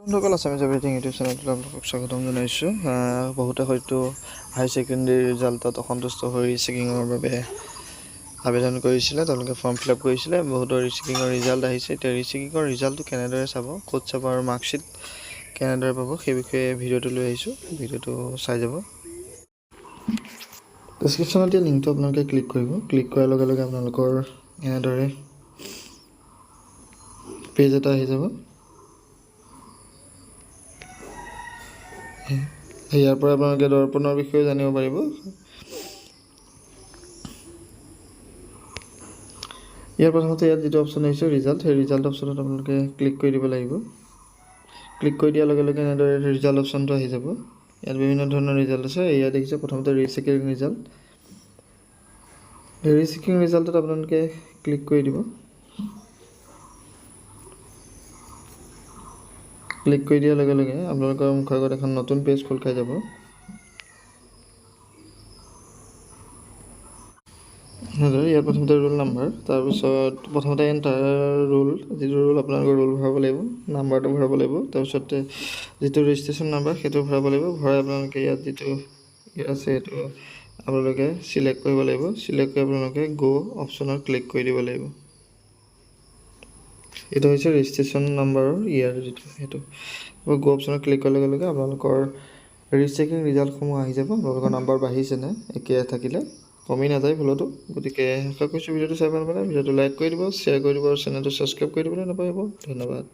বন্ধুসকল, Assamese everything YouTube চেনেলটোত আপোনালোকক স্বাগতম জনাইছোঁ। বহুতে হয়তো হায়াৰ ছেকেণ্ডেৰী ৰিজাল্টত অসন্তুষ্ট হৈ ৰিচেকিঙৰ বাবে আবেদন কৰিছিলে, তেওঁলোকে ফৰ্ম ফিল আপ কৰিছিলে। বহুতৰ ৰিচেকিঙৰ ৰিজাল্ট আহিছে। এতিয়া ৰিচেকিঙৰ ৰিজাল্টটো কেনেদৰে চাব, ক'ত চাব আৰু মাৰ্কশ্বিট কেনেদৰে পাব, সেই বিষয়ে ভিডিঅ'টো লৈ আহিছোঁ। ভিডিঅ'টো চাই যাব। ডিছক্ৰিপশ্যনত দিয়া লিংকটো আপোনালোকে ক্লিক কৰিব। ক্লিক কৰাৰ লগে লগে আপোনালোকৰ এনেদৰে পেজ এটা আহি যাব। ইয়াৰ পৰা আপোনালোকে দৰ্পণৰ বিষয়ে জানিব পাৰিব। ইয়াৰ প্ৰথমতে ইয়াত যিটো অপশ্যন আহিছে ৰিজাল্ট, সেই ৰিজাল্ট অপশ্যনত আপোনালোকে ক্লিক কৰি দিব লাগিব। ক্লিক কৰি দিয়াৰ লগে লগে এনেদৰে ৰিজাল্ট অপশ্যনটো আহি যাব। ইয়াত বিভিন্ন ধৰণৰ ৰিজাল্ট আছে। ইয়াত দেখিছে প্ৰথমতে ৰিচেকিং ৰিজাল্ট। ৰিচেকিং ৰিজাল্টত আপোনালোকে ক্লিক কৰি দিব। ক্লিক কৰি দিয়াৰ লগে লগে আপোনালোকৰ মুখৰ আগত এখন নতুন পেজ খোল খাই যাব। ইয়াত প্ৰথমতে ৰোল নাম্বাৰ, তাৰপিছত প্ৰথমতে এণ্টাৰ ৰোল, যিটো ৰোল আপোনালোকৰ ৰোল ভৰাব লাগিব, নাম্বাৰটো ভৰাব লাগিব, তাৰপিছতে যিটো ৰেজিষ্ট্ৰেশ্যন নাম্বাৰ সেইটো ভৰাব লাগিব। ভৰাই আপোনালোকে ইয়াত যিটো আছে সেইটো আপোনালোকে চিলেক্ট কৰিব লাগিব। চিলেক্ট কৰি আপোনালোকে গ' অপশ্যনত ক্লিক কৰি দিব লাগিব। এইটো হৈছে ৰেজিষ্ট্ৰেশ্যন নাম্বাৰৰ ইয়াৰ যিটো সেইটো গ' অপশ্যনত ক্লিক কৰাৰ লগে লগে আপোনালোকৰ ৰিচেকিং ৰিজাল্টসমূহ আহি যাব। আপোনালোকৰ নাম্বাৰ বাঢ়িছেনে একে থাকিলে কমি নাযায় ভুলতো। গতিকে আশা কৰিছোঁ ভিডিঅ'টো চাই ভাল পালে। ভিডিঅ'টো লাইক কৰি দিব, শ্বেয়াৰ কৰি দিব আৰু চেনেলটো ছাবস্ক্ৰাইব কৰি দিবলৈ নাপাহৰিব। ধন্যবাদ।